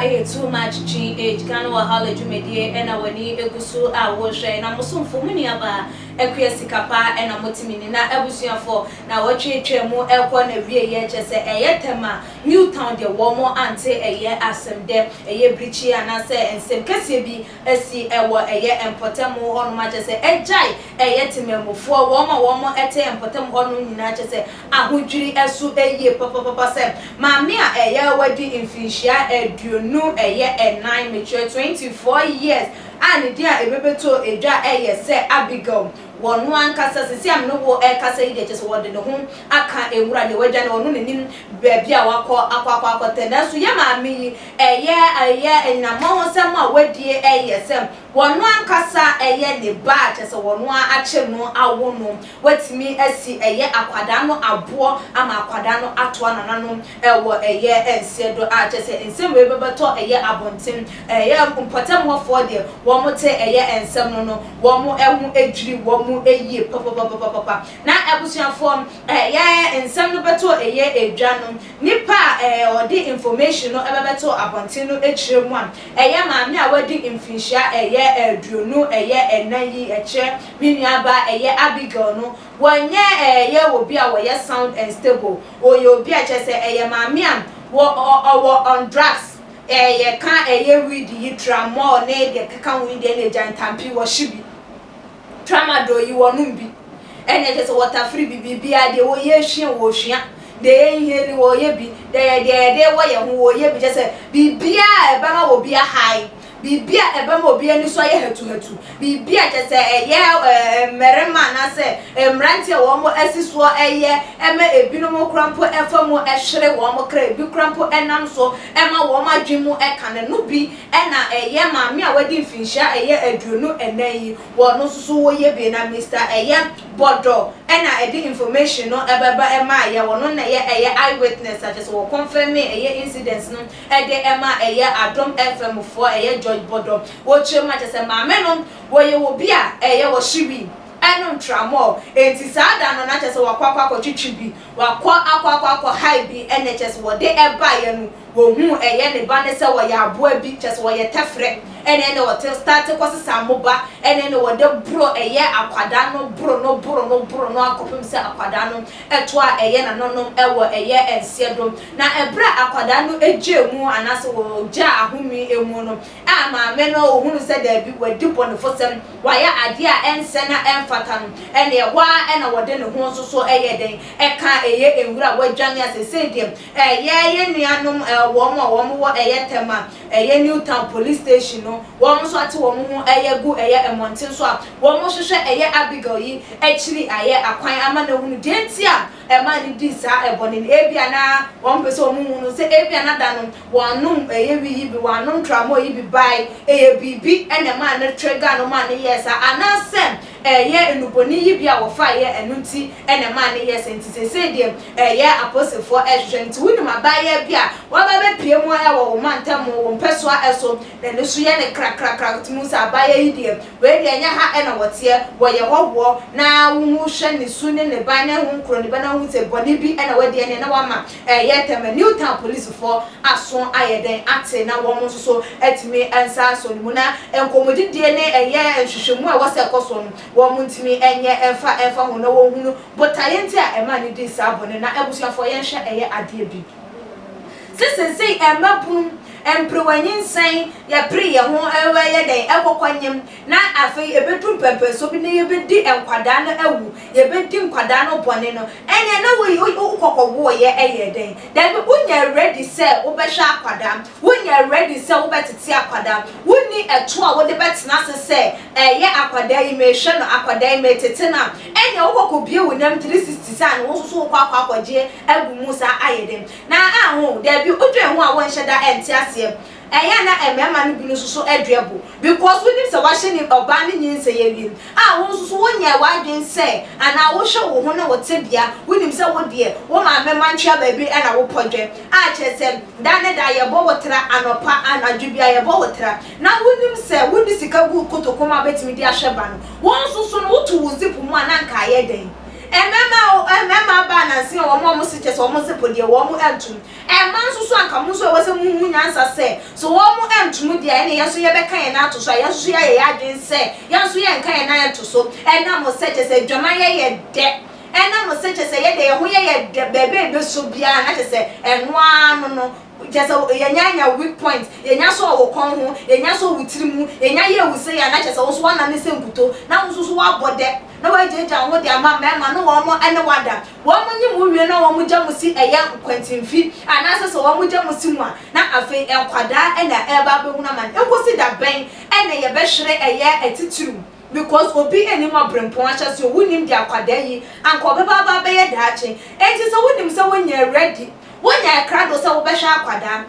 Ɛyɛ Too Much GH, Ghana Wahala dwumadie ɛna w'ani egu so a worehwɛ. Na mo somfo, mo nuabaa Akua Sikapa ɛna motumi ni. Na abusuafoɔ, na wɔtwe mu ɛkɔ na wieɛ, kyɛ sɛ ɛyɛ tɛm a New Town deɛ, wɔn ante ɛyɛ asɛm dɛ ɛyɛ birikyi anaasɛ nsɛm kɛseɛ bi asi ɛwɔ ɛyɛ mpɔtam hɔnom, akyɛ sɛ ɛgyae ɛyɛ temamufoɔ, wɔn a wɔn ɛte mpɔtam hɔnom nyinaa, kyɛ sɛ ahodwiri ɛso ɛyie papapapa sɛ maame a ɛyɛ wadi mfinhyia 24, mekyerɛ 24 years, a ne din a ebɛbɛto edwa ɛyɛ sɛ Abigail. Wɔn ankasa sisi a mene wo ɛkasa yi deɛ, kyɛ sɛ wɔde ne ho aka nwura deɛ wɔadwa no, ɔno n'anim baabi a wakɔ akɔ akɔtɛ. Nanso yɛ maame yi ɛyɛ anyinamɔhosɛm a wadie ɛyɛ sɛ wɔn ankasa ɛyɛ ne ba a kyɛ sɛ wɔn akyɛ no awo no, watumi asi ɛyɛ akwadaa no aboɔ ama akwadaa no atoa nananom ɛwɔ ɛyɛ nseɛ do, a kyɛ sɛ nsɛm wei bɛbɛtɔ ɛyɛ abɔnten. Ɛyɛ mpɔtam hɔfoɔ deɛ, wɔn te ɛyɛ nsɛm no, wɔn ɛho adwiri wɔn ayie papapapapapa. Na abusuafoɔ, ɛyɛ nsɛm no bɛtɔ ɛyɛ edwa no, nipa a ɔde information no ɛbɛbɛtɔ abɔnten no akyerɛ mu a ɛyɛ maame a wadi mfinhyia ɛyɛ 24 yi, ɛkyerɛ me nuaba ɛyɛ Abigail no, wɔnyɛ ɛyɛ obi a wɔyɛ sound and stable. Wɔyɛ obi a kyerɛ sɛ ɛyɛ maame a wɔ ɔwɔ on drugs. Ɛyɛ ka ɛyɛ weed yi, tramol ne deɛ keka ho yi deɛ, na egya ntampi wɔhye bi, tramadol yi wɔnom bi, ɛna kyerɛ sɛ wɔtafiri bi, biribiara deɛ wɔyɛ esua wɔsua, deɛ yɛ nhia wɔyɛ bi, deɛ yɛde wɔ yɛn ho wɔyɛ bi, kyerɛ sɛ biribiara a ɛbɛma wɔ bi ahae, biribi a ɛbɛma obi ani so ayɛ hatuhatu, biribi a kyerɛ sɛ ɛyɛ mmarima anaasɛ mmeranteɛ a wɔn asi soɔ, ɛyɛ ɛma ebinom kora mpo ɛfa mu ɛhwere wɔn kra, ebi kora mpo ɛnam so ɛma wɔn adwene mu ɛka ne no bi. Ɛna ɛyɛ maame a wadi mfinhyia ɛyɛ 24 yi, wɔn nso so wɔyɛ bi. Na Mr ɛyɛ Bɔdɔ ɛna ɛde information no ɛbɛba ɛma ɛyɛ wɔn na ɛyɛ eye witness a kyerɛ sɛ wɔ confirm ɛyɛ incident no ɛde ɛma ɛyɛ Adom FM foɔ. Ɛyɛ George Bɔdɔ wɔkyerɛ mu a kyerɛ sɛ maame no wɔyɛ wɔ bi a ɛyɛ wɔhye wi ɛno tramol, eti saa da no na kyerɛ sɛ wakɔ akɔtwitwi bi, wakɔ akɔ hae bi, ɛna kyerɛ sɛ wɔde ɛbaeɛ no, wɔhu ɛyɛ ne ba ne sɛ wɔyɛ aboa bi, kyerɛ sɛ wɔyɛ tɛfrɛ, ɛna wɔte start kɔsesa moba, ɛna wɔde boro ɛyɛ akwadaa no, boro no, boro no, boro no akɔpem sɛ akwadaa no ɛto a ɛyɛ nananom ɛwɔ ɛyɛ nseɛ do. Na ɛberɛ a akwadaa no egye mu anaasɛ wɔgya ahomi emu no a, maame no ohunu sɛ daabi, wadi bɔnefosɛm, wayɛ adeɛ a ɛnsɛ na ɛmfata no, ɛna ɛhɔ a ɛna wɔde ne ho nso so ɛyɛ den ɛka ɛyɛ nwura wadwane asese deɛ ɛyɛ yɛ nuanom wɔn a wɔn wɔ ɛyɛ tɛm a ɛyɛ New Town Police Station no, wɔn nso ate wɔn ho ɛyɛ gu ɛyɛ mmɔnten so a wɔn hwehwɛ ɛyɛ Abigail yi akyiri ayɛ akwan ama na ehunu deɛ nti a ɛma ne di saa ɛbɔne no. Ebi ana wɔn pɛ sɛ wɔn hu no sɛ ebi ana da no wɔanom ɛyɛ wi yi bi, wɔanom tramol yi bi, bae ɛyɛ biribi ɛna ɛma ne trigger no ma ne yɛ saa, anaasɛ ɛyɛ nnubɔne yi bi a wɔfa yɛ ɛno nti ɛna ɛma ne yɛ sɛ. Nti sese deɛ ɛyɛ apolisifoɔ ɛhwehwɛ. Nti wonim abaayewa bi a waba bɛpie mu ɛwɔ wɔn mantam, wɔn mpɛsoa ɛso na ne so yɛ ne krakrakra, tumi sɛ abaayewa yi deɛ, wei deɛ ɛnyɛ ha ɛna wɔteɛ, wɔyɛ hɔhoɔ, na wohu hwɛ ne su ne ne ba ne ho nkoro ne ba na wohu sɛ bɔne bi ɛna wadi, ɛne na wama ɛyɛ tɛmɛ New Town polisifoɔ aso ayɛ dɛn ate, na wɔn nso so atumi nsa asɔ ne mu, na nkɔmmɔdidie ne ɛyɛ nhwehwɛmu a ɛwɔ sɛ ɛkɔ so no, wɔn ntumi ɛnyɛ ɛmfa ho na wɔn hunu botaeɛ nti a ɛma ne di saa bɔne. Na abusuafoɔ, yɛnhwɛ ɛyɛ adeɛ bi sisisii ɛmɛbunu mperewanyinsɛn, yɛpere yɛn ho ɛwɔ yɛ dɛn ɛkɔkɔ nyim, na afei ebedu mpɛmpɛnso bi na yɛbɛdi nkwadaa no awu, yɛbɛdi nkwadaa no bɔne no, ɛnea na wo wokɔkɔ woɔyɛ ɛyɛ dɛn? Dabi, wonya ready sɛ wobɛhwɛ akwadaa, wonya ready sɛ wobɛtete akwadaa, wonni ɛto a wode bɛtena ase sɛ ɛyɛ akwadaa yi mehwɛ no, akwadaa yi metete no a, ɛnea wokɔkɔ bie wo nam 360 saa no, wo nso so wokɔ akɔgye agu mu saa ayɛ dɛn na aho? Dabi, wodwen ho a wɔnhyɛ da ɛnte aseɛ. Ɛyɛ na mmarima no bi no nso so ɛdua bo because wonim sɛ wahyɛ ne ɔbaa ne nyinsɛ yɛ wie a, wo nso so wonyɛ w'adwen sɛ anaa wohwɛ wo ho ne wo tebea, wonim sɛ wo deɛ wo maame mantwea baabi ɛna wopɔ dwɛ a, kyerɛ sɛ da ne da yɛbɔ wo tra, anɔpa anadwo bia yɛbɔ wo tra, na wonim sɛ wode sika gu kotokom a wobɛtumi de ahwɛ ba no, wɔn nso so no woto wo zip mu a na nka ayɛ dɛn? Mmarima mmarima aba ananse a wɔn a wɔn se kyɛ sɛ wɔn se po deɛ wɔn ntom. Mmaa nso so anka mo nso ɛwɔ sɛ muhu nyansa sɛ so wɔn ntom deɛ ɛne yɛn nso yɛbɛka yɛn nan ato so a yɛn nso so yɛayɛ yɛn adwene sɛ yɛn nso yɛnka yɛn nan nto so ɛnam sɛ kyɛ sɛ adwaman yɛ yɛ dɛ ɛnam sɛ kyɛ sɛ yɛde yɛn ho yɛ yɛ dɛ baabi a ɛbɛsɔ biara na kyɛ sɛ ɛno ara no no kyɛ sɛ yɛnya anya weak point yɛnya so wɔ kɔn ho yɛnya so wɔ tiri mu yɛnya yɛ ewu sɛ yɛ na kyɛ sɛ wo nso wanane sɛ nkuto na wo nso so wabɔ dɛ na wagyagya wo ho de ama mmarima na wɔn ne wada wɔn nye mo wie na wɔn gya mo si ɛyɛ nkwantimfi anaasɛ sɛ wɔn gya mo si mu a na afei nkwadaa ɛna ɛreba abɛhunu ama no nkosi da bɛn ɛna yɛbɛhwere ɛyɛ atitiriw because obi anim abrempɔn ahyɛ so wonim de akwadaa yi anka ɔbɛba aba abɛyɛ daakye enti sɛ wonim sɛ wonyɛ ready wonyɛ krado sɛ wobɛhwɛ akwadaa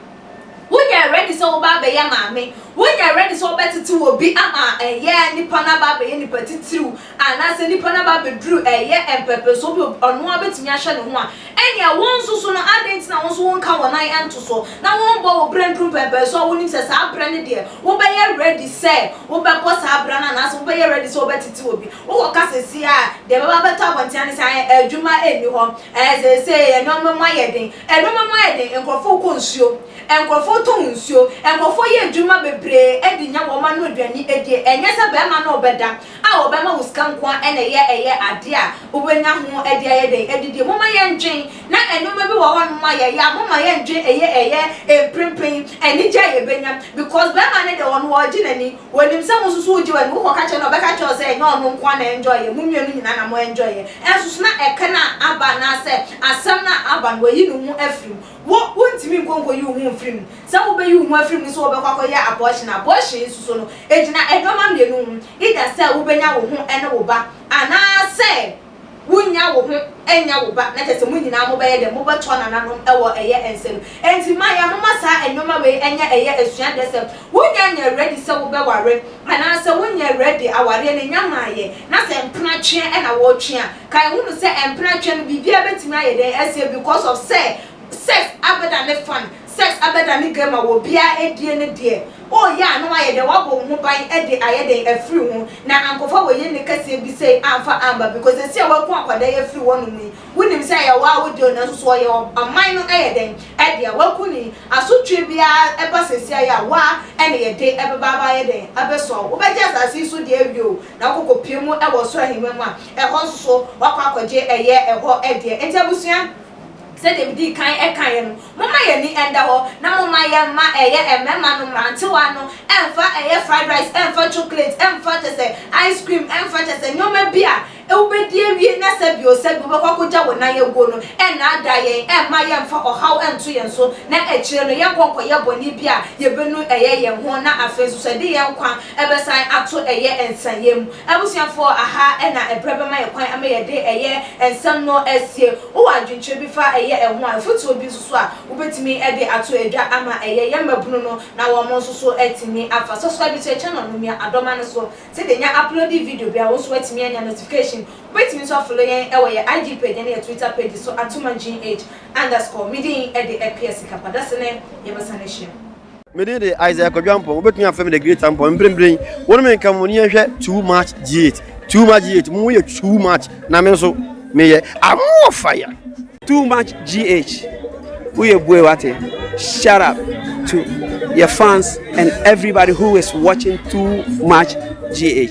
wonyɛ ready sɛ woba abɛyɛ maame wonyɛ ready sɛ wobɛtete wɔ bi ama ɛyɛ nipa no aba abɛyɛ nipa titiriw anaasɛ nipa no aba abɛduru ɛyɛ mpɛpɛ bi ɔno abɛtumi ahyɛ ne ho a ɛnea wɔn nso so no adan nti na wɔn nso wɔnka wɔn nan nto so na wɔn bɔ wɔ brɛ nduru mpɛmpɛ so a wɔnim sɛ saa brɛ no deɛ wobɛyɛ ready sɛ wobɛbɔ saa brɛ no anaasɛ wobɛyɛ ready sɛ wobɛtete wɔ bi wowɔ kasa si a deɛ bɛba bɛtɔ abɔnten ne sɛ adwuma ɛnni hɔ ɛɛ sɛsɛ nneɛma mu ayɛ den nneɛma mu ayɛ den nkurɔfoɔ kɔ nsuo nkurɔfoɔ tɔn nsuo nkurɔfoɔ yɛ adwuma bebree ɛde nya wɔn ano aduane edie ɛnyɛ sɛ bɛrima no ɔbɛda a ɔbɛma wo sika nko a ɛna ɛyɛ ɛyɛ adeɛ a wobɛnya ho ɛde ayɛ den ɛdidie moma yɛn dwen na nneɛma bi wɔ hɔnom a yɛyɛ a moma yɛn dwen ɛyɛ ɛyɛ mprempren anigye a yɛbɛnya because bɛrima no deɛ ɔno ɔgye n'ani wɔnim sɛ mo nso so wogye w'ani wokɔ ka kyerɛ no ɔbɛka kyerɛ sɛ ɛnyɛ ɔno nko a na enjoy yɛ mo mmienu nyinaa na mo enjoy yɛ ɛnso so na ɛka na aba anaasɛ asɛm na aba no wɔyi ne ho afiri mu wo wontumi nkɔ yi wo ho mfiri mu sɛ wobɛyi wo ho afiri mu nso wɔbɛkɔ akɔyɛ abortion abortion nso so no egyina nneɛma mmienu ho either sɛ wobɛnya wo ho ɛne wo ba anaasɛ wonya wo ho ɛnya wo ba na kyerɛ sɛ mo nyinaa mobɛyɛ dɛ mobɛtɔ nananom ɛwɔ ɛyɛ nsɛm enti ma yɛ moma saa nneɛma wei ɛnyɛ ɛyɛ asuadeɛ sɛ wonya nyɛ ready sɛ wobɛware anaasɛ wonyɛ ready awareɛ no nya maayɛ na sɛ mpena tweɛ ɛna wɔretwe a ka ehunu sɛ mpena tweɛ no biribiara bɛtumi ayɛ dɛn ɛsie because of sɛ sex abɛda ne fun sex abɛda ne game a obiara edie ne deɛ ɔyɛ a na wayɛ dɛ wabɔ wo ho ban ɛde ayɛ dɛn afiri ho na ankɔfa wɔ yɛ ne kɛseɛ bi sɛ amfa amba because esi a wako akwadaa yi afiri hɔ nom yi wonim sɛ ɛyɛ waa wodi o nanso so ɔyɛ ɔman no ɛyɛ dɛn ɛde a waku ni asotwe biara ɛba sɛsi ayɛ a waa ɛna yɛde ɛbɛba aba ayɛ dɛn abɛsɔ wobɛgye asase yi so deɛ awie o na wokɔkɔ pie mu ɛwɔ soro ahemma mu a ɛhɔ nso so wakɔ akɔgye ɛyɛ ɛhɔ ɛdeɛ nti abusua sɛdeɛ medi kan ɛka yɛ no moma yɛn ani ɛnda hɔ na moma yɛn ma ɛyɛ mmarima no mmerantewa no ɛmfa ɛyɛ fried rice ɛmfa chocolate ɛmfa kyɛ sɛ ice cream ɛmfa kyɛ sɛ nneɛma bi a wobɛdi awie na sɛ bio sɛ bi wobɛkɔ akɔgya wo nan aguo no ɛnnaada yɛn ɛmma yɛmfa ɔhaw ɛnto yɛn so na akyire no yɛnkɔ nkɔyɛ bɔne bi a yɛbɛnu ɛyɛ yɛn ho na afei nso sɛ de yɛn nkwa ɛbɛsan ato ɛyɛ nsanyɛ mu abusuafoɔ aha ɛna ɛbrɛ bɛma yɛ kwan ama yɛde ɛyɛ nsɛm no asie wowɔ adwenkyerɛ bi fa ɛyɛ ɛho a afotuo bi nso so a wobɛtumi ɛde ato adwa ama ɛyɛ yɛn mmabunu no na wɔn nso so atumi afa subscribe to channel no mia adɔma no so sɛdeɛ nya upload video bi a wo nso watumi anya notification wobɛtumi nso afollow yɛn ɛwɔ yɛ IG page ne yɛ Twitter page so atoma gh_. Medin ɛde Akua Sikapa dase ne yɛbɛsa no ahyia. Mede de Isaiah Kwadwo wobɛtumi afrɛ me the great Ampɔn mprempren wɔn me nka mo ne yɛhwɛ Too Much G8 Too Much G8 mo yɛ too much na me nso meyɛ amoɔ fire. Too Much GH woyɛ bue wate shout out to your fans and everybody who is watching Too Much GH.